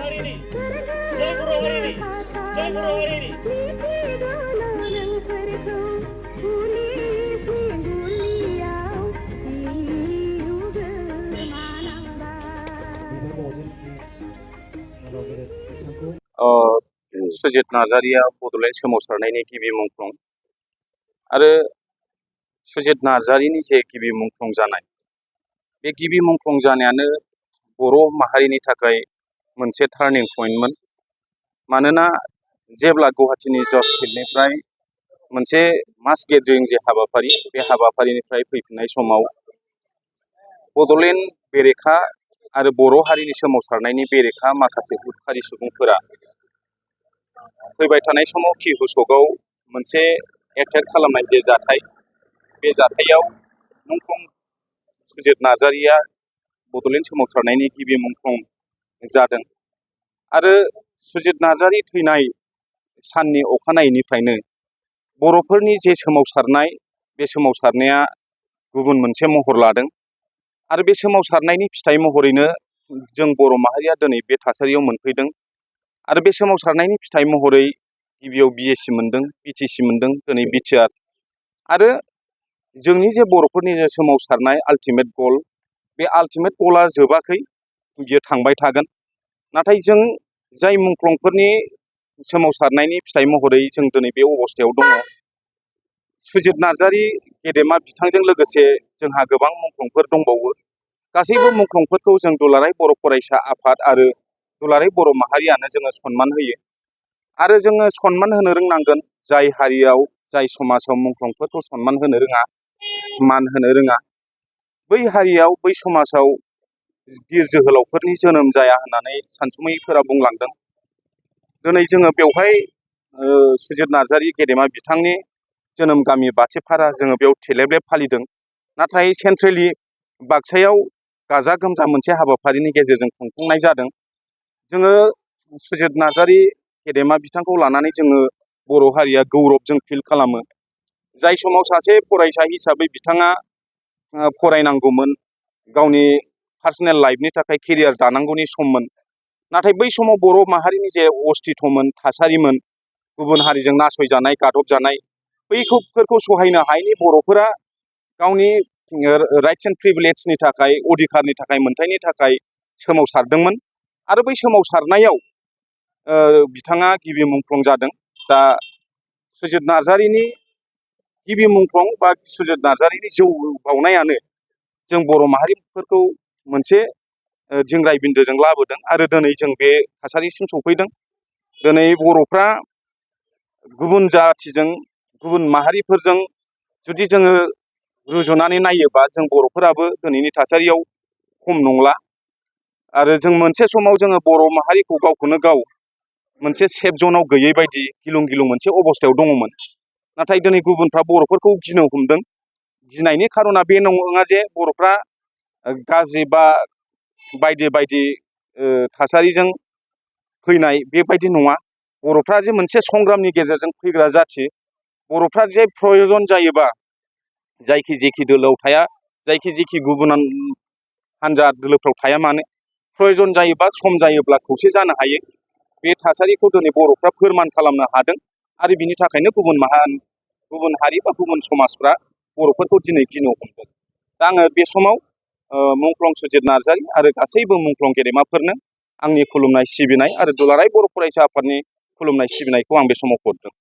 हारिनि जय बर' हारिनि जय बर' हारिनि सुजित नार्जारिया बड'लेण्ड सोमावसारनायनि गिबि मुंख्लं आरो सुजित नार्जारिनि जे गिबि मुंख्लं जानाय बे गिबि मुंख्लं जानायानो बर' माहारिनि थाखाय मोनसे टार्निं पइन्टमोन। मानोना जेब्ला गुवाहाटीनि जज फिल्डनिफ्राय मोनसे मास गेदारिं जे हाबाफारि बे हाबाफारिनिफ्राय फैफिननाय समाव बड'लेण्ड बेरेखा आरो बर' हारिनि सोमावसारनायनि बेरेखा माखासे उदखारि सुबुंफोरा फैबाय थानाय समाव टिहुसकआव मोनसे एटेक खालामनाय जे जाथाय बे जाथायाव मुंख्लं सुजित नार्जारिया बड'लेण्ड सोमावसारनायनि गिबि मुंख्लं जादों आरो सुजित नार्जारि थैनाय साननि अखानायैनिफ्रायनो बर'फोरनि जे सोमावसारनाय बे सोमावसारनाया गुबुन मोनसे महर लादों आरो बे सोमावसारनायनि फिथाइ महरैनो जों बर' माहारिया दिनै बे थासारियाव मोनफैदों आरो बे सोमावसारनायनि फिथाइ महरै गिबियाव बिएसि मोनदों, बिटिसि मोनदों, दिनै बिटिआर आरो जोंनि जे बर'फोरनि जे सोमावसारनाय आल्टिमेट गल बे आल्टिमेट गलआ जोबाखै, बियो थांबाय थागोन। नाथाय जों जाय मुंख्लंफोरनि सोमावसारनायनि फिथाइ महरै जों दिनै बे अबस्थायाव दङ, सुजित नार्जारि गेदेमा बिथांजों लोगोसे जोंहा गोबां मुंख्लंफोर दंबावो। गासैबो मुंख्लंफोरखौ जों दुलाराय बर' फरायसा आफाद आरो दुलाराय बर' माहारियानो जोङो सनमान होयो आरो जोङो सनमान होनो रोंनांगोन। जाय हारियाव जाय समाजाव मुंख्लंफोरखौ सनमान होनो रोङा, मान होनो रोङा, बै हारियाव बै समाजाव बिर जोहोलावफोरनि जोनोम जाया होननानै सानसुमैफोरा बुंलांदों। दिनै जोङो बेवहाय सुजित नार्जारि गेदेमा बिथांनि जोनोम गामि बाथिपारा जोङो बेयाव थेलेबलेब फालिदों। नाथाय सेन्ट्रेलि बाक्सायाव गाजा गोमजा मोनसे हाबाफारिनि गेजेरजों खुंफुंनाय जादों। जोङो सुजित नार्जारि गेदेमा बिथांखौ लानानै जोङो बर' हारिया गौरबजों फिल खालामो। जाय समाव सासे फरायसा हिसाबै बिथाङा फरायनांगौमोन, गावनि पार्सनेल लाइफनि थाखाय केरियार दानांगौनि सममोन। नाथाय बै समाव बर' माहारिनि जे अस्तित्वमोन, थासारिमोन, गुबुन हारिजों नासयजानाय, गादबजानाय, बैफोरखौ सहायनो हायैनि बर'फोरा गावनि राइट्स एन्ड प्रिभिलेजनि थाखाय, अधिकारनि थाखाय, मोनथायनि थाखाय सोमावसारदोंमोन आरो बै सोमावसारनायाव बिथाङा गिबि मुंख्लं जादों। दा सुजित नार्जारिनि गिबि मुंख्लं बा सुजित नार्जारिनि जौ बावनायानो जों बर' माहारिफोरखौ मोनसे दिंग्राय बिन्दोजों लाबोदों आरो दिनै जों बे थासारिसिम सफैदों। दिनै बर'फ्रा गुबुन जाथिजों, गुबुन माहारिफोरजों जुदि जोङो रुजुनानै नायोबा जों बर'फोराबो दिनैनि थासारियाव खम नंला आरो जों मोनसे समाव जोङो बर' माहारिखौ गावखौनो गाव मोनसे सेफ जनाव गैयै बायदि गिलुं गिलुं मोनसे अबस्थायाव दङमोन। नाथाय दिनै गुबुनफ्रा बर'फोरखौ गिनो हमदों। गिनायनि खारना बे नङा जे बर'फ्रा गाज्रि बा बायदि बायदि थासारिजों फैनाय, बेबायदि नङा। बर'फ्रा जे मोनसे संग्रामनि गेजेरजों फैग्रा जाथि। बर'फ्रा जे प्रयजन जायोबा जायखि जेखि दोलोआव थाया, जायखि जेखि गुबुन हान्जा दोलोफ्राव थाया मानो, प्रयजन जायोबा सम जायोब्ला खौसे जानो हायो। बे थासारिखौ दिनै बर'फ्रा फोरमान खालामनो हादों आरो बिनि थाखायनो गुबुन हारि बा गुबुन समाजफ्रा बर'फोरखौ दिनै गिनो हमदों। दा आङो बे समाव मुंख्लं सुजित नार्जारि आरो गासैबो मुंख्लं गेदेमाफोरनो आंनि खुलुमनाय सिबिनाय आरो दुलाराय बर' फरायसा आफादनि खुलुमनाय सिबिनायखौ आं बे समाव हरदों।